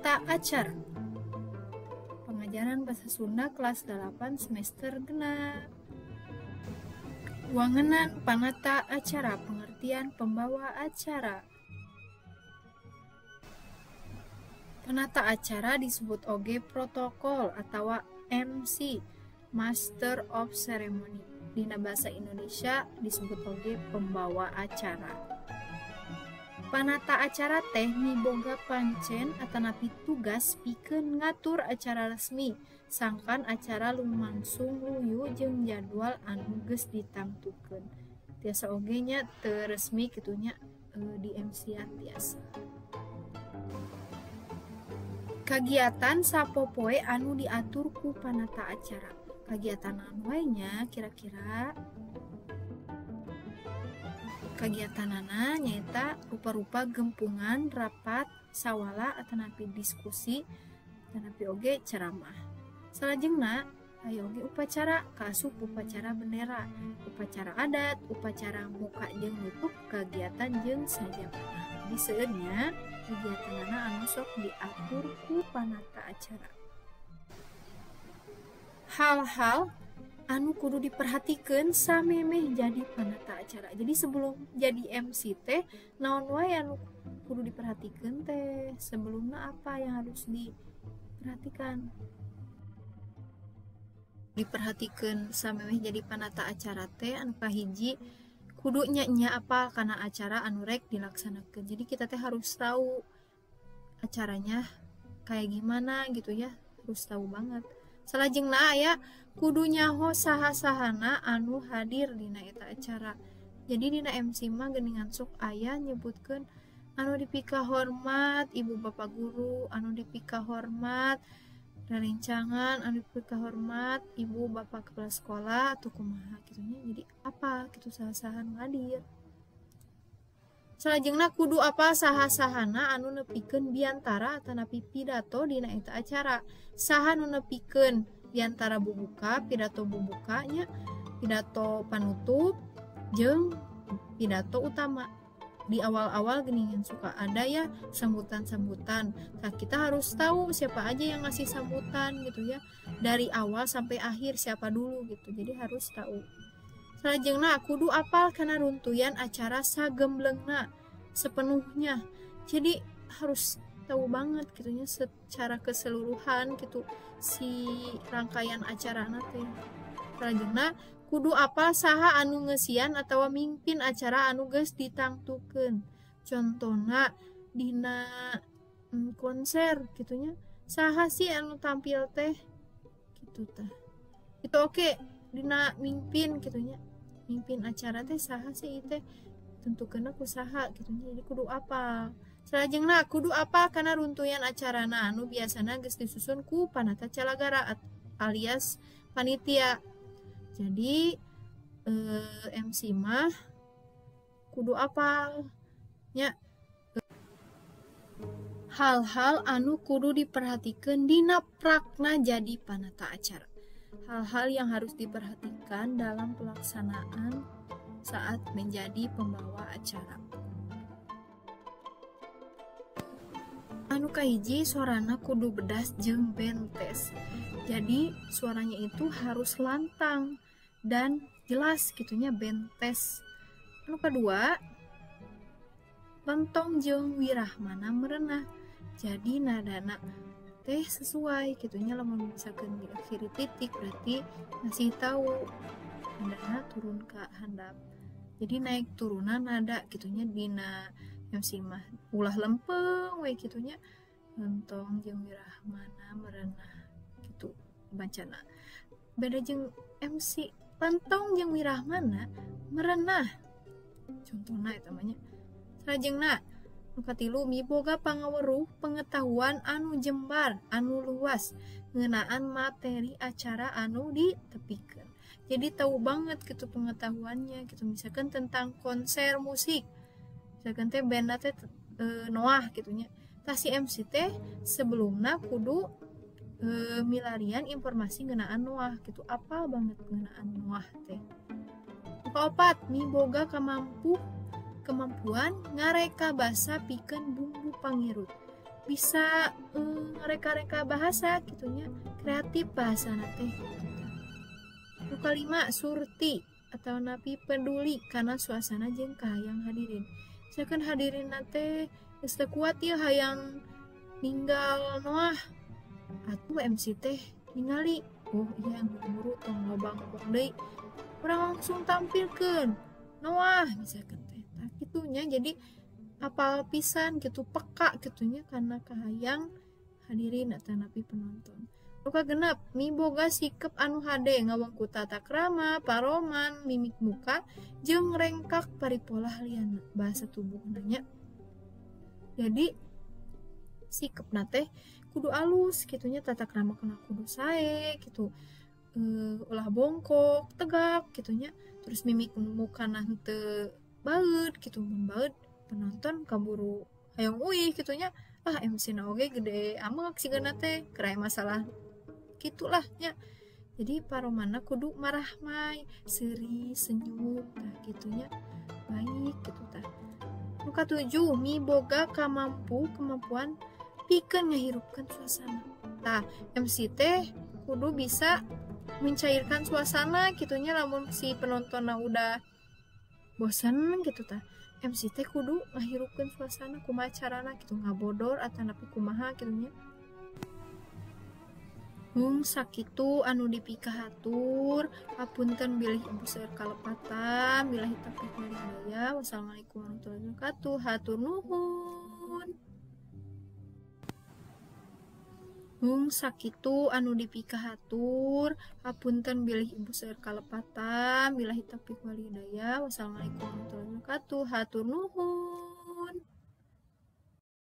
Panata acara. Pengajaran Bahasa Sunda kelas 8 semester genap. Wangenan panata acara, pengertian pembawa acara. Penata acara disebut oge protokol atau MC, Master of Ceremony. Dina bahasa Indonesia disebut oge pembawa acara. Panata acara teh miboga pancen atanapi tugas pikeun ngatur acara resmi, sangkan acara lumangsung luyu jeung jadwal anu geus ditangtukeun. Tiasa oge nya teu resmi kitu nya di MC-an tiasa. Kagiatan sapopoe anu diatur ku panata acara. Kagiatan naon wae nya kira-kira? Kagiatanana nyaeta rupa-rupa gempungan, rapat, sawala atanapi diskusi, atanapi oge ceramah. Salajengna aya oge upacara, kaasup upacara bendera, upacara adat, upacara muka jeung nutup kagiatan jeung sajabana. Jadi seueur nya kegiatanana anu sok diatur ku panata acara. Hal-hal anu kudu diperhatikeun samemeh jadi panata acara. Jadi sebelum jadi MC teh naon wae anu kudu diperhatikeun teh, sebelumna apa yang harus diperhatikan? Diperhatikeun samemeh jadi panata acara teh anu kahiji kudu nya apal kana acara anu rek dilaksanakeun. Jadi kita teh harus tahu acaranya kayak gimana gitu ya, harus tahu banget. Salajengna aya kudu nyaho saha-sahana anu hadir dina eta acara. Jadi dina MC mah geuningan sok aya nyebutkeun anu dipika hormat ibu bapak guru, anu dipika hormat rerencangan, anu dipika hormat ibu bapak kepala sekolah atau kumaha kitu nya. Jadi apa kitu saha-saha anu hadir. Salajengna kudu apa saha-sahana anu nepikeun biantara atanapi pidato dina eta acara. Saha nu nepikeun biantara bubuka, pidato bubuka nya, pidato panutup jeung pidato utama. Di awal-awal geuningan suka ada ya sambutan-sambutan. Nah, kita harus tahu siapa aja yang ngasih sambutan gitu ya. Dari awal sampai akhir siapa dulu gitu. Jadi harus tahu. Salajengna kudu apal kana runtuyan acara sagemblengna sepenuhnya. Jadi harus tahu banget gitunya secara keseluruhan gitu si rangkaian acarana teh. Salajengna kudu apal saha anu ngeusian atawa mimpin acara anu geus ditangtukeun. Contona dina konser gitunya, saha sih anu tampil teh gitu tah. Itu oke dina mimpin gitunya. Mimpin acara teh saha sih teh tentukeunna ku saha gitunya. Jadi kudu apal. Salajengna kudu apal kana runtuyan acarana anu biasana geus disusun ku panata calagara alias panitia. Jadi MC mah kudu apal nya hal-hal anu kudu diperhatikeun dina prakna jadi panata acara. Hal-hal yang harus diperhatikan dalam pelaksanaan saat menjadi pembawa acara. Anu kahiji sorana kudu bedas jeung bentes. Jadi suaranya itu harus lantang dan jelas gitunya, bentes. Anu kedua, lentong jeung wirahmana merenah. Jadi nadana teh sesuai gitunya, lamun misalkan diakhiri titik berarti ngasih tahu nadana turun ke handap. Jadi naik turunan nada gitunya dina MC mah ulah lempeng we gitunya, lentong jeung wirahmana merenah gitu bacana. Beda jeung MC lentong jeung wirahmana merenah. Contohna eta mah nya. Salajengna nu katilu miboga pangaweruh pengetahuan anu jembar anu luas ngeunaan materi acara anu ditepikeun. Jadi tahu banget gitu pengetahuannya gitu, misalkan tentang konser musik. Misalkan teh bandna teh Noah gitunya. Tah si MC teh sebelumna kudu milarian informasi ngeunaan Noah gitu, apal banget ngeunaan Noah teh. Kaopat miboga kemampuan ngareka basa pikeun bumbu pangirut. bisa reka-reka bahasa gitu nya, kreatif bahasana teh gitu. Nu kalima, surti atau napi peduli karena suasana jeung kahayang hadirin. Misalkan hadirin teh geus teu kuat ieu hayang ninggal noah, atuh MC teh ningali, oh iya yang buru-buru tong loba ngomong deui, urang langsung tampilkeun noah misalkan teh. Tah kitu nya, jadi apal pisan gitu, peka gitu nya karena kahayang hadirin atau napi penonton. Nu kagenep, miboga sikep anu hade ngawengku tata krama, paroman, mimik muka, jeung rengkak paripolah liana bahasa tubuhna nya. Jadi sikepna teh kudu alus kitu nya, tata krama kana kudu sae gitu, ulah bongkok, tegak kitu nya, terus mimik mukana henteu baeud kitu, mun baeud penonton kaburu hayang uih kitu nya, ah MC na oge gede amek sigana teh keur aya masalah gitulah nya. Jadi paromana kudu marahmai, seuri, senyum tah kitu nya, baik kitu tah. Nu katujuh, miboga kemampuan pikeun ngahirupkeun suasana. Tah MC teh kudu bisa mencairkan suasana kitu nya, lamun si penontonna udah bosen gitu tah, MC teh kudu ngahirupkeun suasana kumaha carana kitu, ngabodor atanapi kumaha kitu nya. Mung sakitu anu dipikahatur, hapunten bilih ibu seueur kalepatan, billahi taufiq wal hidayah. Wassalamualaikum warahmatullahi wabarakatuh. Hatur nuhun. Mung sakitu anu dipikahatur, hapunten bilih ibu seueur kalepatan, billahi taufiq wal hidayah. Wassalamualaikum warahmatullahi wabarakatuh. Hatur nuhun.